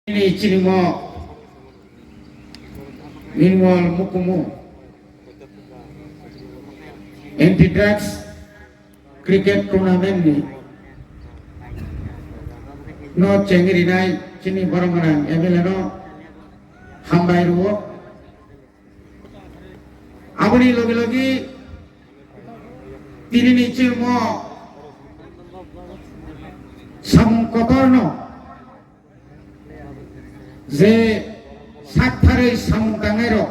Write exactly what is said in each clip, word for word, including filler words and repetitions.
Nini chini mo Nirmal Mukumu anti drugs cricket tournament ni no chengri nai chini borok gwnang M L A no hambai rwo. Aboni logi logi tini ni chini mo samung kotor no je saktharwi samung tangnai rok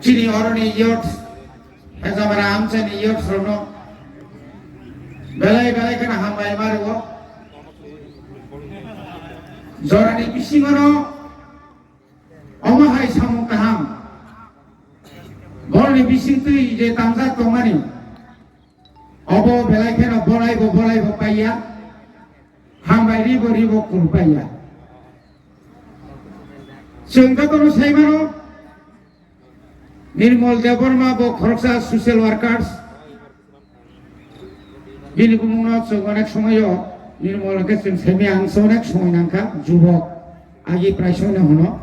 chini oroni youth Hejamara amchani youth rokno belai belai kheno hambai ma rwo. Jorani bisingono omo hai samung kaham borni bisingtwi je tangjak tongmani obo belai kheno bolaibo bolaibo paiya. Hambai ribo ribo kurupaiya. Chwng jotono saimano Nirmal Debbarma bo khoroksa social workers. Bini bumungno chwng onek somoyo Nirmal hwnkhe chwng saimaya ang se onek somoi nangkha jubok agi praisongno hwno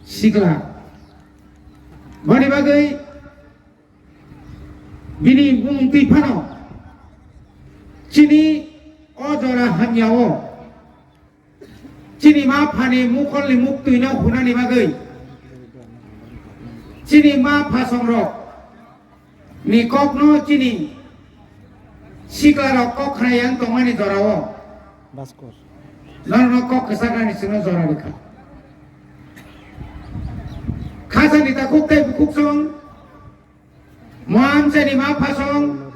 sikla. Boni bagwi bini bumung twi phano chini o jora hamyao chini ma phani mukholni muktwino hunani bagwi chini ma phasongrok ni kokno chini siklarok kok khnai yang tongmani jorao Baskor. Norokno kok kwchaknani chwngno jora rwkha. Khasani takhuk tei bukhuk chwng Mo amchaini ma phasong,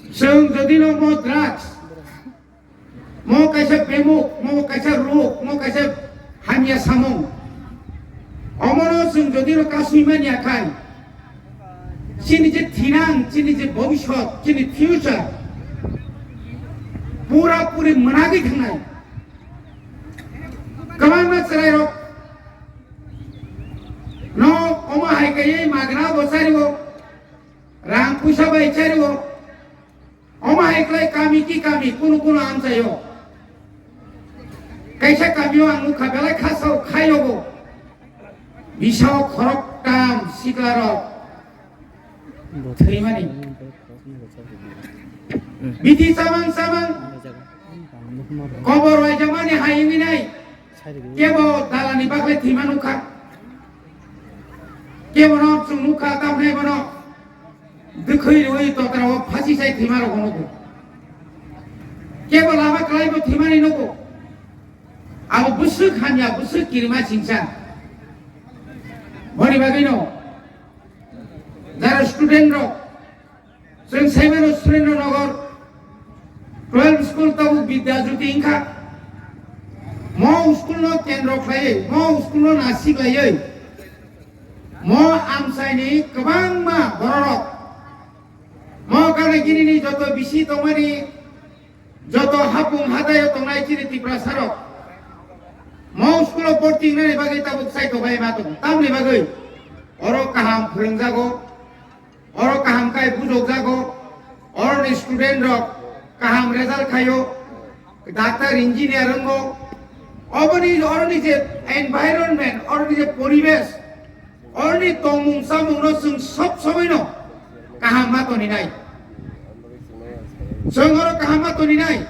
chwng jodi no mo drugs, mo kaisa bemuk, mo kaisa ruk, mo kaisa hamya samung, omono chwng jodi no kasui manya khai, chini je thinang, chini je bobisot, chini future, pura puri mwnagwi thangnai. Kwbangma chwrairok no omo hai kaiwi magra bo chario, rang puisa bai chario. Omo hai khlai kami ki kami, kunu kunu amchaio. Kaisa kamio ang nukha belai khasao khaiogo. Bisao khoroktam siklarok thwimani. Bithi chamang chamang kobor waijamani hai wngwi nai. Kebo dalani bagwi thwima nukha. Kebo no chwng nukha, tamni bono dwkhwi rwi totra o phasi sai thwima rok nugo. Kebo lama kwlai bo thwimani nugo. Abo bwswk hamya, bwswk kirima singsa. Boni bagwi no jara student rok Chwng saimano Surendra Nagar twelve school tabuk Bidya Jyoti wngkha. Mo school no kendro khlaiwi, mo school no nasik laiwi, mo amchaini kwbangma bororok, mo gana gini ni joto bisi tongmani, joto hapung hadayo tongnai chini Tiprasa rok, mo school o porti wngnani bagwi tabuk saito bai ma tongo. Tamni bagwi oro kaham phwrwngjago. Oro kaham khai bujokjago, oroni student rok kaham result khaio, doctor, engineer wngo. Oboni oroni je environment, oroni je poribesh, oroni tongmung chamungno chwng sob somoino kaham ma toninai. Chwng oro kaham ma toninai.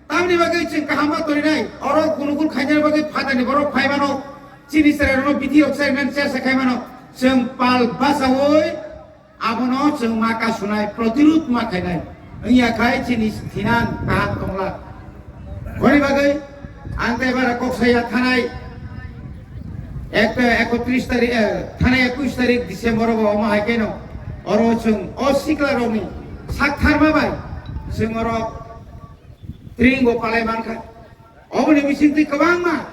Tamni bagwi chwng kaham ma toninai. Oro gunugul khainani bagwi phatani borok phai mano. Chini chwrairokno bithi rok chai mano, chesa khai mano. Chwng pal bachaui Abono chwng ma kasunai, protirud ma khainai. Wngya khai chini thinang kaham tongla. Boni bagwi ang tei bara kok saya thanai ek-, ekotris tarik, eh, thanai ekush tarik December o omo hai keno oro chwng o sikla rokni sak tharma bai chwng oro tring bo palai mankha. Oboni bisingtwi kwbangma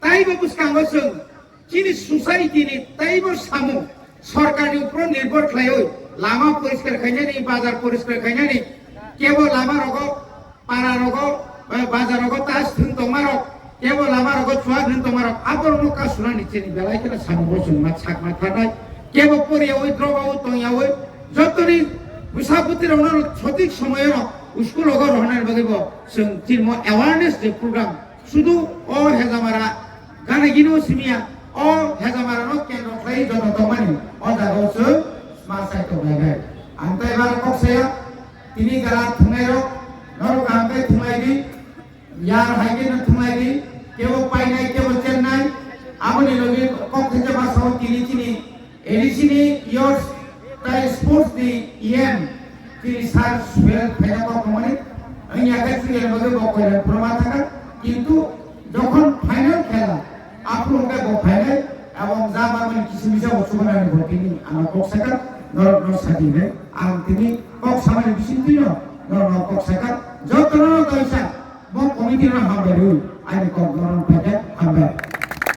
taibo bwskango chwng chini society ni taibo samung sorkar ni upor nirbhor khlaiwi lama poriskar khainani, bazar poriskar khainani, kebo lama rogo, para rogo, eh, bazar rogo tas thwng tongma rok, kebo lama rogo chuak thwng tongma rok, aborokno kasunani chini belai kheno samung bo chwng ma sak ma tharnai, kebo poriyawi drogawi tongyawi jotoni bwsa bwtwi rokno sothik somoyo no School logo rohornani bagwi bo chwng chini mo awareness je program sudu o Hejamara gana gini o simiya o Hejamara no kendro khlai joto tongmani o jaga o chwng ma sai tongnai bai. Ang tai bar kok saya tini gala thungnai rok norok kaham khe thunglai di. Yar hai khe no thunglai di, kebo painai, kebo chennai. Aboni logi kok thangsa ma sao tini chini A D C ni youth tai sports ni E M chini sir Suhel phaina kok thangmani. Ang ya khe Suhel logi bo koiran pura ma thangkha. Kintu jokhon final khela, aphuru hwnkhe bo phainai, ebong ja manmani kisu misa bo chubanani bo tini ano kok sakha, norok no sadi hinwi ang tini kok samani bisingtwi no norok no kok sakha, jotono no kaisa. Bo committee no hambai rwi, ani kok norok paikha hambai.